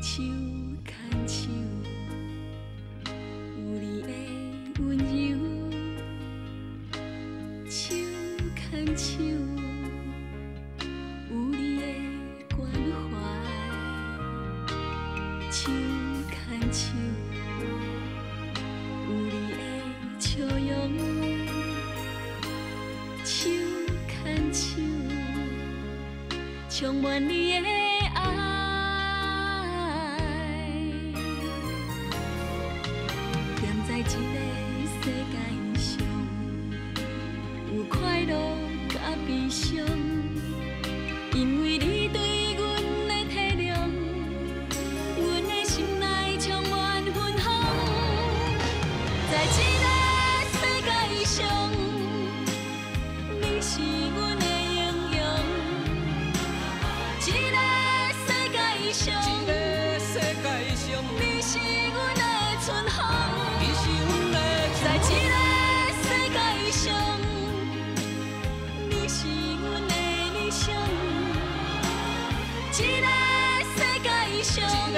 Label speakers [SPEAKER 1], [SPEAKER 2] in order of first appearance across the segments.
[SPEAKER 1] 手牵手，有你的温柔；手牵手，有你的关怀；手牵手，有你的笑容；手牵手，充满你的爱。踮在这个世界上，有快乐佮悲伤，因为你对阮的体谅，阮的心内充满芬芳。在这个世界上，你是阮的英雄。这个世界上，
[SPEAKER 2] 这个世界上，
[SPEAKER 1] 你是阮的春风。
[SPEAKER 2] 你是阮的
[SPEAKER 1] 在这个世界上，你是阮的理想。这个世界上，
[SPEAKER 2] 这个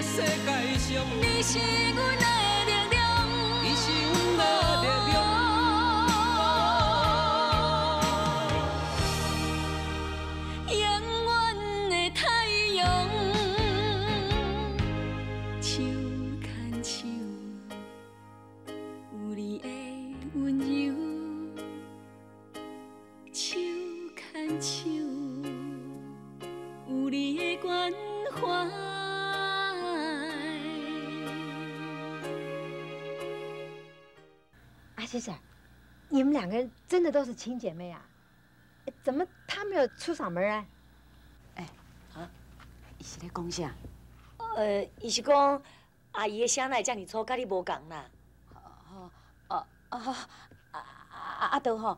[SPEAKER 2] 世界上，
[SPEAKER 1] 你是阮的力量。
[SPEAKER 2] 你是阮的力量。
[SPEAKER 1] 永远的太阳，手牵手，有你的温柔；手牵手，有你的关怀。
[SPEAKER 3] 阿西婶，你们两个人真的都是亲姐妹啊？怎么她没有出嗓门啊？
[SPEAKER 4] 伊是咧讲啥？
[SPEAKER 5] 伊是讲阿姨的声哪会遮尔粗，佮你无仝啦。
[SPEAKER 4] 哦哦哦啊啊啊！都吼，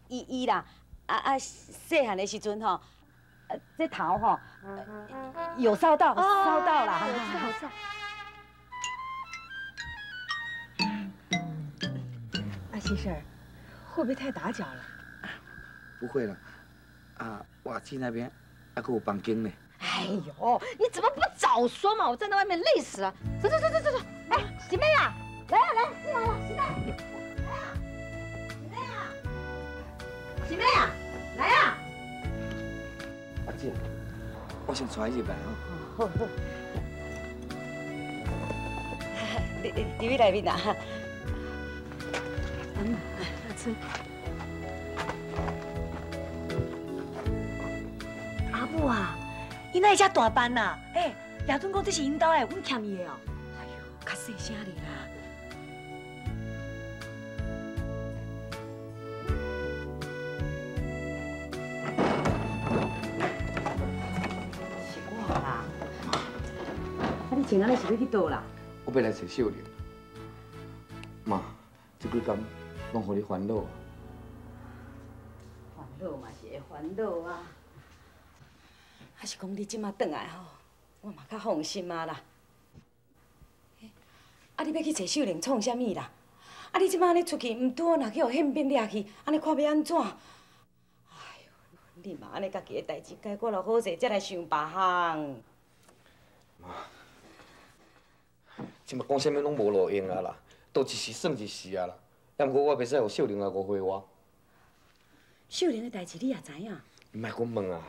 [SPEAKER 4] 伊伊啦，啊啊细汉的时阵吼，这头吼有烧到，烧到啦。
[SPEAKER 3] 我知道，我知道。阿西婶，会不会太打搅了？
[SPEAKER 6] 不会了，啊，我阿姊那边还阁有房间呢。
[SPEAKER 3] 哎呦，你怎么不早说嘛！我站在外面累死了。走走走走走走，哎，喜妹啊，来啊来，进来了，喜妹，来啊，喜妹啊，喜妹啊，来啊！
[SPEAKER 6] 阿姊，我先带伊入来吼。
[SPEAKER 4] 好好。你入去内面啦。
[SPEAKER 3] 嗯，阿春。
[SPEAKER 5] 阿母啊，伊哪会遮大班啊？欸，亚春讲这是𪜶兜的，阮欠伊的哦。哎呦，较细声咧啦。
[SPEAKER 4] 是我啦。啊，你穿按呢是欲去佗啦？
[SPEAKER 6] 我欲来揣秀玲。妈，这几工拢予你烦恼。
[SPEAKER 4] 烦恼嘛是会烦恼啊。啊是讲你这马转来吼，我嘛较放心啊啦。啊，你欲去揣秀玲创啥物啦？啊，你这马按呢出去，毋拄好若去予宪兵掠去，按呢看欲按怎？哎哟，你嘛按呢家己的代志解决了好势，才来想别项。
[SPEAKER 6] 妈，这马讲啥物拢无路用啊啦，赌一时算一时啊啦。也毋过我袂使予秀玲来误会我。
[SPEAKER 4] 秀玲的代志你也知影？
[SPEAKER 6] 你莫阁问啊！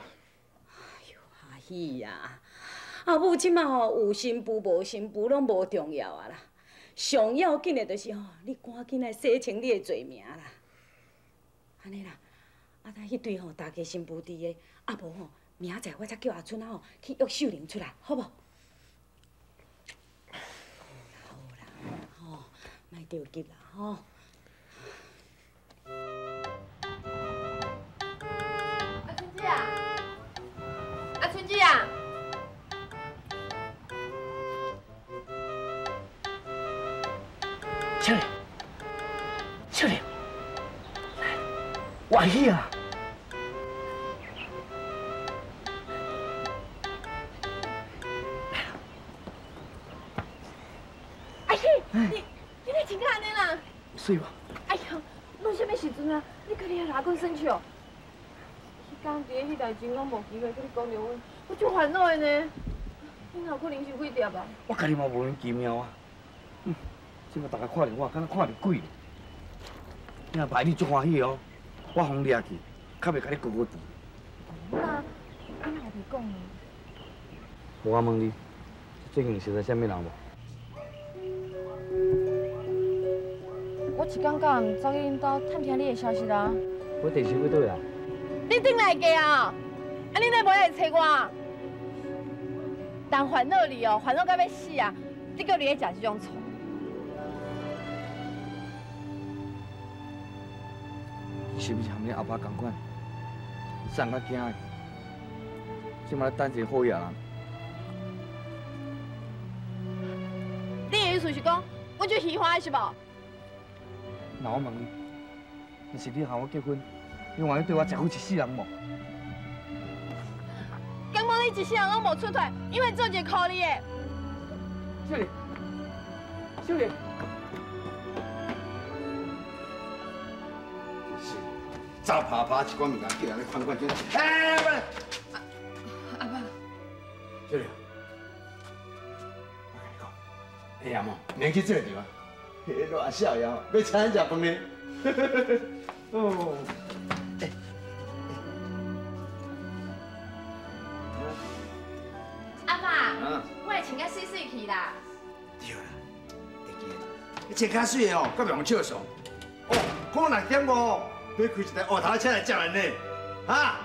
[SPEAKER 4] 阿喜啊，阿母这马吼有新妇无新妇拢无重要啊啦，上要紧的就是吼，你赶紧来洗清你的罪名啦。按呢啦，啊，等彼对吼大家新妇伫的，啊无吼，明仔载我才叫阿春仔吼去约秀玲出来，好无？好啦，吼，莫著急啦，吼。
[SPEAKER 7] 阿春姐啊，阿春姐啊，
[SPEAKER 8] 秀玲，秀玲，来，我阿喜啊！
[SPEAKER 7] 阿喜，你咧穿甲按呢啦？
[SPEAKER 8] 水无？
[SPEAKER 7] 哎呀，弄啥物时阵啊？你阁伫遐拉滚耍笑？彼工伫咧彼代志，拢无机会佮你讲著阮，我足烦恼的呢。你若可能是血压啊。
[SPEAKER 8] 我家己嘛莫名其妙啊。嗯，这马逐家看著我，敢若看著鬼。你若歹，你足欢喜哦，我予掠去，较袂共你高高低。
[SPEAKER 7] 那，你哪会讲呢？
[SPEAKER 8] 无我问你，最近识得啥物人无？
[SPEAKER 7] 我一工到暗走去恁兜探听你的消息啦。
[SPEAKER 8] 我电视去佗啦？
[SPEAKER 7] 你转来过啊？啊，你哪无来找我？但烦恼你哦，烦恼到欲死啊！你阁伫咧食这种醋。
[SPEAKER 8] 是毋是和你阿爸仝款？送较惊的，这马咧等一个好野人。
[SPEAKER 7] 你的意思是讲，我就喜欢是无？
[SPEAKER 8] 那我问你，若是你和我结婚，你愿意对我食苦一世人无？
[SPEAKER 7] 敢讲你一世人拢无出退，因为做一个苦力的。
[SPEAKER 8] 秀玲，秀玲。
[SPEAKER 9] 早爬爬一寡物件，叫人咧看管，哎，
[SPEAKER 7] 阿爸，
[SPEAKER 9] 秀玲，我共你讲，哎呀妈，免去这个地方，彼个阿少爷要请咱食饭呢。哦，哎，
[SPEAKER 7] 阿爸，我会穿甲媠媠去啦。
[SPEAKER 9] 对啦，会记得，你穿较媠的哦，较袂用笑相。哦，讲6点五。要开一台乌头车来接人呢，哈？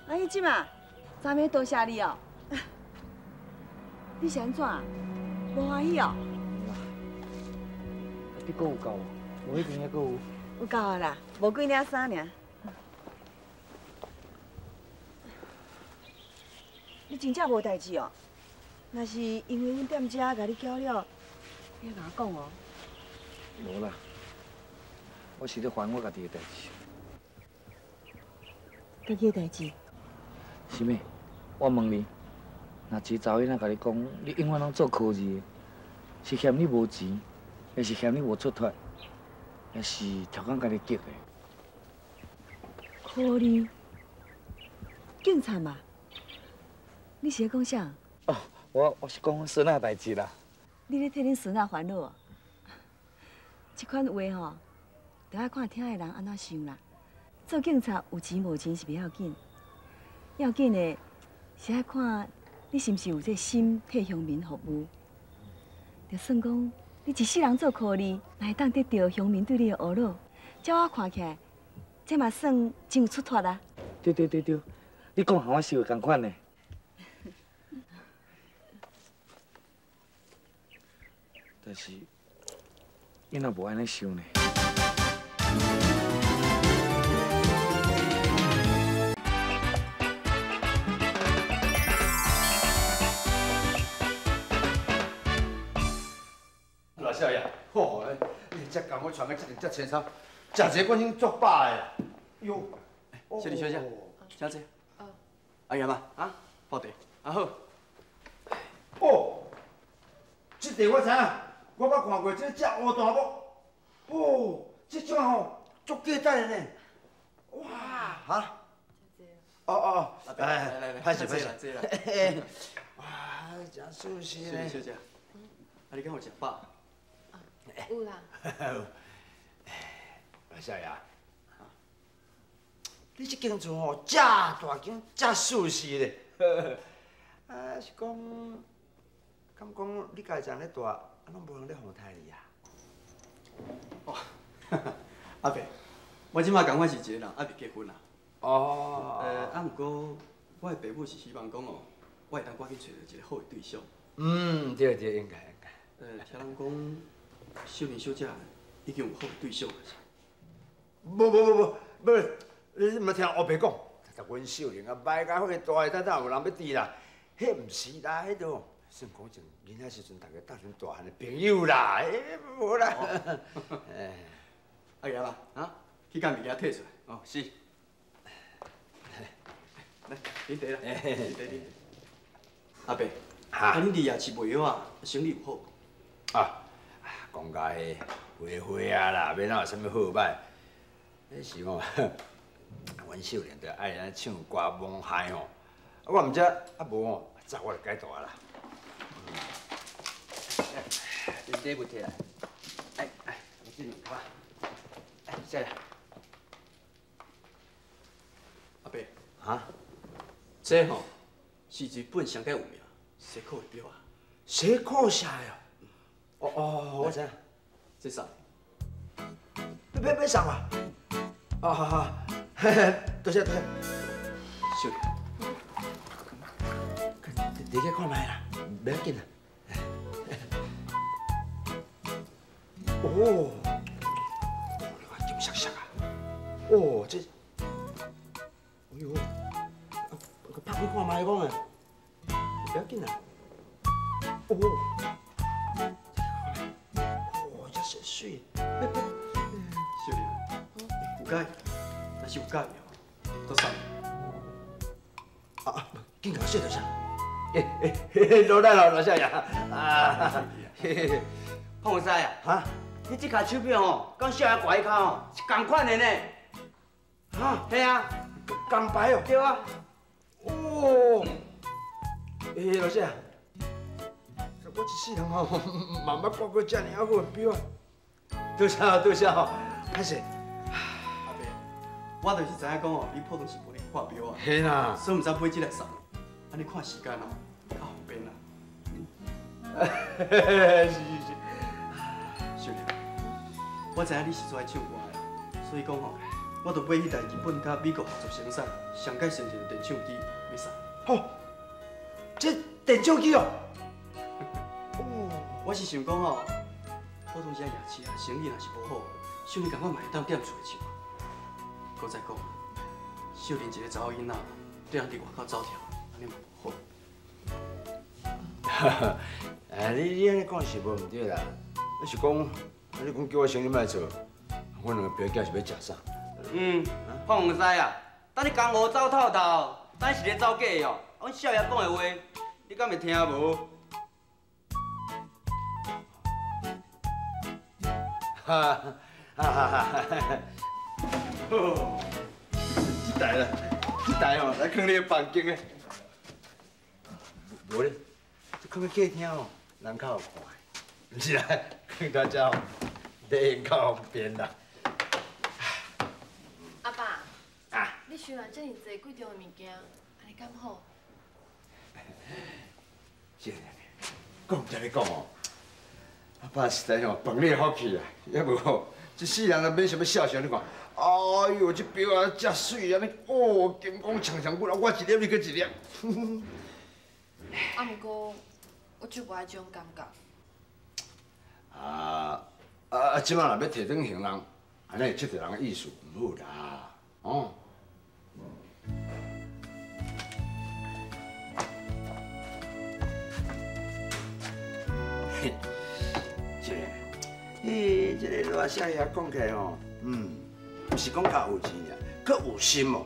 [SPEAKER 5] 阿姨姐嘛，昨暝多谢你哦。你是按怎？无欢喜哦？
[SPEAKER 8] 你阁有够无？无彼边还阁有？
[SPEAKER 5] 有够啊啦，无几领衫尔。你真正无代志哦？若是因为阮踮遮共你搅了，你爱共我讲哦。
[SPEAKER 8] 无啦，我是咧烦我家己的代志。
[SPEAKER 5] 家己的代志？
[SPEAKER 8] 是咩？我问你，若一个查某囡仔共你讲，你永远拢做科二的，是嫌你无钱？还是嫌你无出脱，还是超工共你激的？
[SPEAKER 5] 科二，警察嘛？你是咧讲啥？
[SPEAKER 8] 哦，我是讲阮孙仔代志啦。
[SPEAKER 5] 你咧替恁孙仔烦恼哦？这款话吼，著爱看听的人按怎想啦。做警察有钱无钱是袂要紧，要紧的是爱看你是毋是有这心替乡民服务。就算讲。你一世人做苦力，若会当得到乡民对你的呵咾，照我看起来，这嘛算真有出脱啊！
[SPEAKER 8] 对对对对，你讲和我想的仝款呢。但是，你若无按呢想呢？
[SPEAKER 9] 少爷，好，你这工我穿个这件这青衫，食一个我先足饱的。哟，
[SPEAKER 2] 小李小姐，请坐。阿爷嘛，啊，泡茶，啊好。
[SPEAKER 9] 哦，这茶我知影，我捌看过，这只乌大木。哦，这种吼足价值的呢。哇，哈？哦哦，来
[SPEAKER 2] 来来，
[SPEAKER 9] 歹势歹势。
[SPEAKER 2] 坐啦。
[SPEAKER 9] 哇，真舒适呢。
[SPEAKER 2] 小姐，啊你敢有食饱？
[SPEAKER 7] 有啦。
[SPEAKER 9] 老少爷，你这间厝吼，遮大间，遮舒适咧。啊，是讲，敢讲你家己一人咧住，啊，拢无人咧奉待你啊？
[SPEAKER 2] 哦，阿伯，我这马仝款是一个人，犹未结婚啦。
[SPEAKER 9] 哦。
[SPEAKER 2] 啊，毋过我的爸母是希望讲哦，我会当赶紧揣著一个好的对象。
[SPEAKER 6] 嗯，对对，应该应该。
[SPEAKER 2] 听人讲，秀玲小姐已经有好的对象了。
[SPEAKER 9] 无无无无，无，你毋听乌白讲，阮秀玲啊，歹甲好个大个，哪有人欲挃啦？彼毋是啦，彼都算讲从囡仔时阵，大家斗阵大汉的朋友啦，无啦。
[SPEAKER 2] 阿爷啦，啊，去共物件提出来。
[SPEAKER 6] 哦，是。
[SPEAKER 2] 啉茶啦，啉茶啉。阿伯，啊，恁伫夜市卖药啊，生意有好无？
[SPEAKER 9] 啊，讲甲彼花花啊啦，欲哪有啥物好歹？彼时吼，阮秀莲就爱安唱歌摸嗨吼，啊，我毋知啊无吼，早我就改大啦。
[SPEAKER 10] 啉茶无摕来，哎哎，我这两块，哎，谢啦。
[SPEAKER 2] 阿伯，
[SPEAKER 9] 哈？
[SPEAKER 2] 这吼是日本上盖有名西可的表啊。
[SPEAKER 9] 西可社的哦？哦，我知影。
[SPEAKER 2] 这送。
[SPEAKER 9] 欲送啊？啊好好，嘿嘿，多谢多谢。
[SPEAKER 2] 秀莲，
[SPEAKER 9] 伫去看觅啦，袂要紧啦。哦，你看金闪闪啊！哦，这，哎呦，啊，拍开看觅讲啊，不要紧啦。哦，哦，这是水。
[SPEAKER 2] 秀莲，有介，若是有介意哦，都送。
[SPEAKER 9] 啊，紧共我说多谢。欸欸，落来咯，罗少爷啊，嘿嘿，
[SPEAKER 10] 胖师啊，
[SPEAKER 9] 哈，
[SPEAKER 10] 你这卡手表吼，佮少爷挂彼跤吼是仝款的呢。
[SPEAKER 9] 哈，
[SPEAKER 10] 嘿啊，
[SPEAKER 9] 仝牌哦。
[SPEAKER 10] 对啊。
[SPEAKER 9] 哦，欸，老师啊，我一世人吼，嘛毋捌挂过遮尔啊好的表啊。多谢多谢吼，歹势。
[SPEAKER 2] 阿伯，我就是知影讲哦，你普通是无咧看表啊。
[SPEAKER 9] 嘿啦。
[SPEAKER 2] 所以毋知买这来送。按呢看时间哦，较方便啦。
[SPEAKER 9] 是是是。
[SPEAKER 2] 秀莲，我知影你是最爱唱歌的，所以讲吼，我就买彼台日本佮美国合作生产上盖先进的电唱机，欲送。
[SPEAKER 9] 吼，这电唱机哦。
[SPEAKER 2] 哦，我是想讲吼，普通时夜市啊，生意若是无好，秀莲共款嘛会当踮厝里唱。阁再讲，秀莲一个查某囡仔，缀人伫外口走跳，按呢嘛无好。
[SPEAKER 9] 哎，你按呢讲是无毋对啦，你是讲，你讲叫我生意莫做，阮两个爸囝是欲食啥？
[SPEAKER 10] 嗯，胖师啊，等你江湖走透透，咱是咧走假的哦。阮少爷讲的话，你敢会听无？
[SPEAKER 9] 哈哈哈哈哈！好，这台啦，这台吼来放你的房间的。无咧，这放伫客厅吼，人较有看的。毋是啦，放佇遮吼，礼用较方便啦。
[SPEAKER 7] 阿爸，
[SPEAKER 9] 啊，
[SPEAKER 7] 你收了遮尔济贵重的物件，按呢敢好？
[SPEAKER 9] 是，讲才咧讲哦，阿爸实在吼饭你的福气啊，抑无吼，这世人都免啥物孝顺，你看，哎哟，这表啊遮媠按呢，哦，金光闪闪骨，我一粒你阁一粒。
[SPEAKER 7] 啊，毋过我就无爱这种感觉。
[SPEAKER 9] 啊啊啊！这摆若欲提转还人，按呢会触著人的意思，毋好啦，哦。嘿，这个，咦，这个罗少爷讲起来吼，毋是讲较有钱尔，阁有心哦。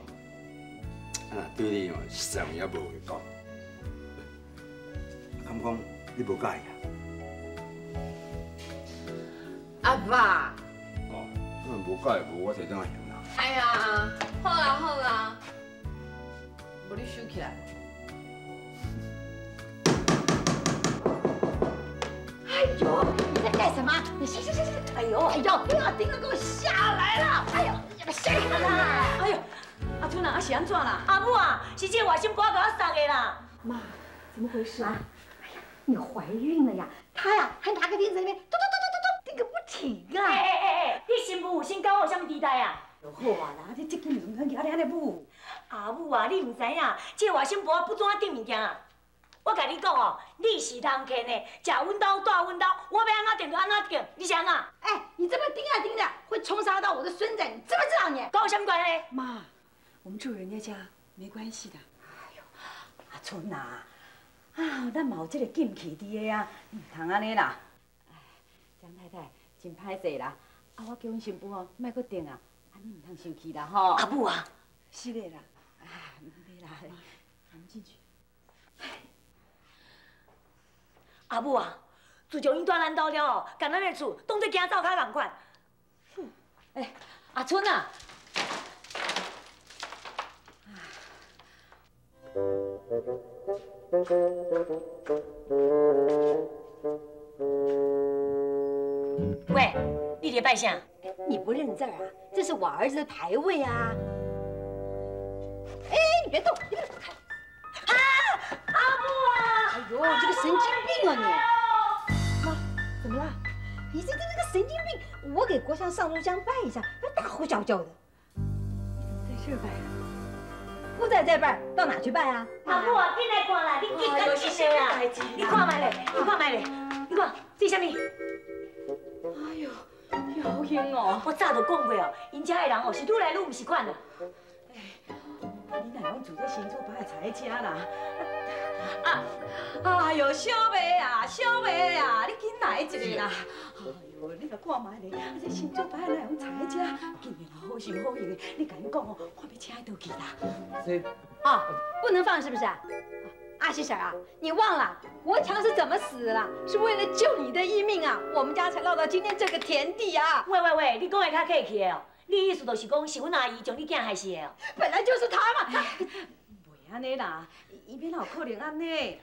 [SPEAKER 9] 啊，对你哦，实在有影无话讲。敢讲你无佮意啊？
[SPEAKER 7] 阿爸。
[SPEAKER 9] 哦，那无佮意无，我提转来还啦。
[SPEAKER 7] 哎呀，好啦好啦，无你收起来。
[SPEAKER 3] 哎呦，你在干什么？你下下下下！哎呦哎呦，不要钉了，给我下来了！哎呦，你下来！
[SPEAKER 4] 哎呦，阿春啊，啊是按怎啦？阿母啊，是这外甥婆共我送的啦。
[SPEAKER 3] 妈，怎么回事啊？哎呀，你怀孕了呀？他呀，还拿个钉子在那边咚咚咚咚咚咚钉个不停啊！
[SPEAKER 4] 哎哎哎哎，你新妇有先交我有啥物期待啊？好啊啦，你这紧就毋通举咧按呢舞。阿母啊，你毋知影，这外甥婆不怎钉物件啊？我共你讲哦，你是人客呢，食阮兜住阮兜，我欲按怎钉就按怎钉，你是按怎？
[SPEAKER 3] 哎，你这么钉啊钉的，会冲杀到我的孙子，你知不知道你？
[SPEAKER 4] 跟我啥物关系？
[SPEAKER 5] 妈，我们住人家家没关系的。
[SPEAKER 4] 哎呦，阿春啊，啊，咱嘛有这个禁忌伫的啊，毋通按呢啦。张太太，真歹势啦，啊，我叫阮新妇哦，莫阁钉啊，啊，你毋通生气啦吼。阿母啊，
[SPEAKER 5] 是的啦，
[SPEAKER 4] 啊，毋免啦。
[SPEAKER 5] 我们进去。
[SPEAKER 11] 阿母啊，自从𪜶蹛咱兜了后，共咱的厝当作惊灶跤仝款。哼，哎，阿春啊。喂，你伫拜啥？
[SPEAKER 3] 你不认字啊？这是我儿子的牌位啊！哎，你别动，你别动！
[SPEAKER 11] 啊，阿母啊！
[SPEAKER 3] 哎呦，这个神经病啊你！妈，怎么了？你这个神经病！我给国强上炷香拜一下，大呼小叫的。
[SPEAKER 5] 你怎么在这儿拜啊？
[SPEAKER 3] 不在这拜，到哪去拜啊？
[SPEAKER 11] 阿母啊，紧来看啦！你紧赶紧的啦！你看覓咧，你看覓咧，你看这啥物？
[SPEAKER 4] 哎呦，有闲哦！
[SPEAKER 11] 我早就讲过哦，𪜶遮的人哦是愈来愈毋是款啦。
[SPEAKER 4] 你哪拢做这新厝牌的在遮啦？啊！哎呦，小妹啊，小妹啊，你紧来一下啦！哎呦，你来看覓咧，啊这新厝牌哪会用藏在遮？紧的啦，好心好意的，你共𪜶讲哦，我欲请伊倒去啦。
[SPEAKER 6] 这
[SPEAKER 3] 啊，不能放是不是？阿喜婶啊，你忘了国强是怎么死的了？是为了救你的一命啊，我们家才落到今天这个田地啊！
[SPEAKER 11] 喂喂喂，你讲的较客气的哦，你意思就是讲是阮阿姨将你囝害死的哦？
[SPEAKER 3] 本来就是他嘛！
[SPEAKER 4] 袂按呢啦，伊欲哪有可能按呢？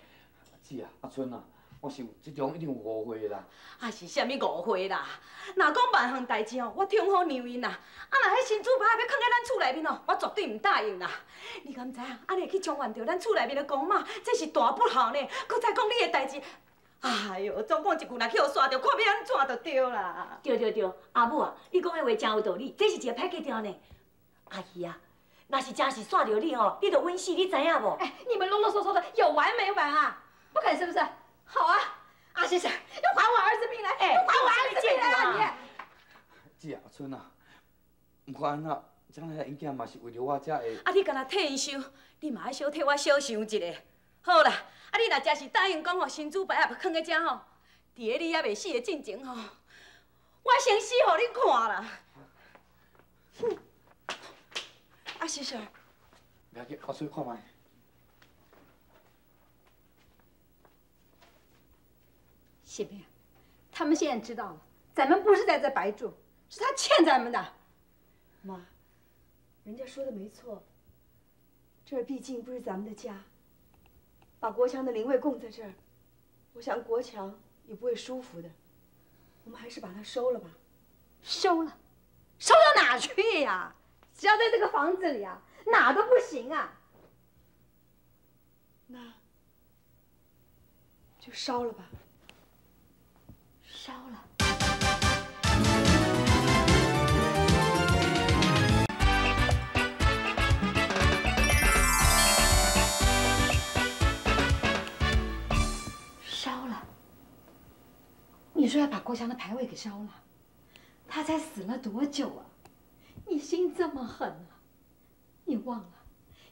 [SPEAKER 8] 姊啊，阿春啊，我想这中一定有误会啦。
[SPEAKER 4] 啊是啥物误会啦？若讲万项代志哦，我通好让𪜶啦。啊，若彼神主牌欲囥佇咱厝内面哦，我绝对毋答应啦。你敢知影？按呢会去冲犯著咱厝内面的公妈，这是大不孝呢。阁再讲你的代志，哎哟，总讲一句，若去予煞著，看欲按怎就对啦。
[SPEAKER 11] 对对对，阿母啊，你讲的话真有道理，这是一个歹计调呢。阿姨啊，若是真是煞著你吼，你就稳死，你知影无？
[SPEAKER 3] 哎，你们啰啰嗦嗦的，有完没完啊？不肯是不是？好啊，阿先生，要还我儿子命来！哎，还我儿子命来啊
[SPEAKER 8] 你！姊啊，阿春啊，毋管按怎，将来𪜶囝嘛是为著我才会。
[SPEAKER 4] 啊，你干焦替𪜶想，你嘛爱小替我小想一下。好啦，啊，你若真是答应讲吼，神主牌仔欲囥佇遮吼，伫咧你犹未死的进前吼，我先死予你看啦。
[SPEAKER 5] 哼，阿喜婶，
[SPEAKER 8] 袂要紧，我出去看觅。
[SPEAKER 3] 谢妹，他们现在知道了，咱们不是在这白住，是他欠咱们的。
[SPEAKER 5] 妈，人家说的没错，这儿毕竟不是咱们的家，把国强的灵位供在这儿，我想国强也不会舒服的。我们还是把它收了吧。
[SPEAKER 3] 收了，收到哪去呀？只要在这个房子里啊，哪都不行啊。
[SPEAKER 5] 那就烧了吧。
[SPEAKER 3] 烧了。烧了。你说要把国强的牌位给烧了，他才死了多久啊？你心这么狠啊？你忘了，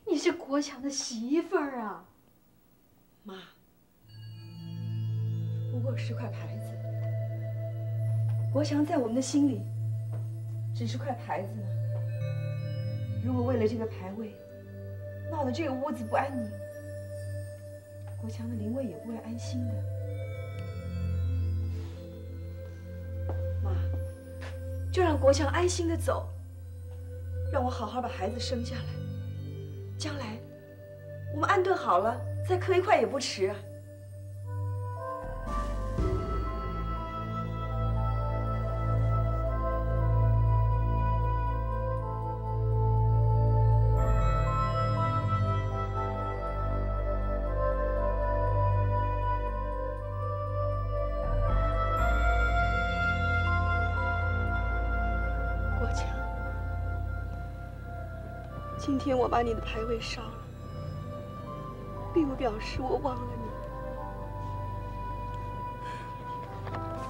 [SPEAKER 3] 你是国强的媳妇儿啊。
[SPEAKER 5] 妈，不过是块牌子。国强在我们的心里只是块牌子呢。如果为了这个牌位，闹得这个屋子不安宁，国强的灵位也不会安心的。妈，就让国强安心的走，让我好好把孩子生下来，将来我们安顿好了再磕一块也不迟啊。今天我把你的牌位烧了，并不表示我忘了你，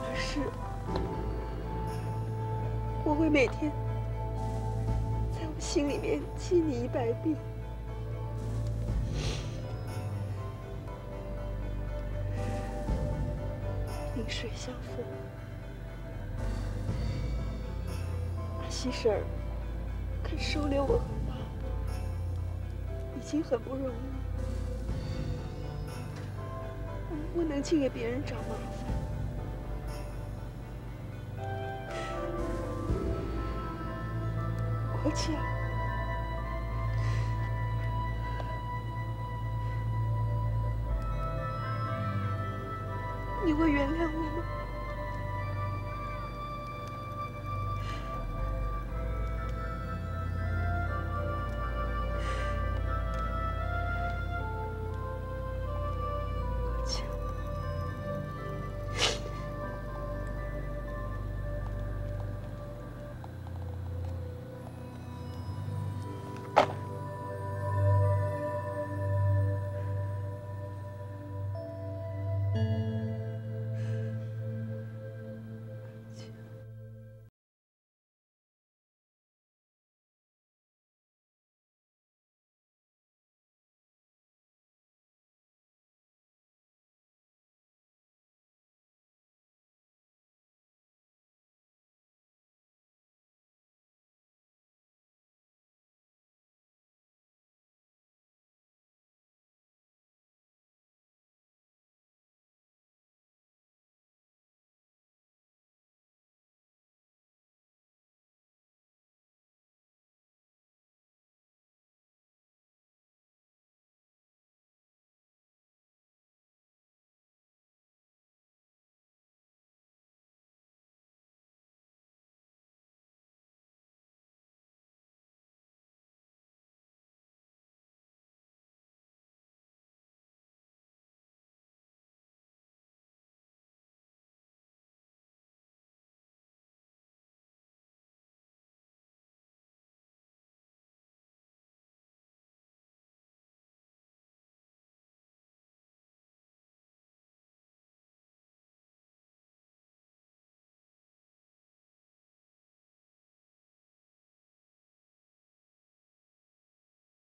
[SPEAKER 5] 而是我会每天在我心里面记你100遍。萍水相逢，阿喜婶儿肯收留我和妈，已经很不容易。
[SPEAKER 12] 我能去给别人找吗？国强，你会原谅我吗？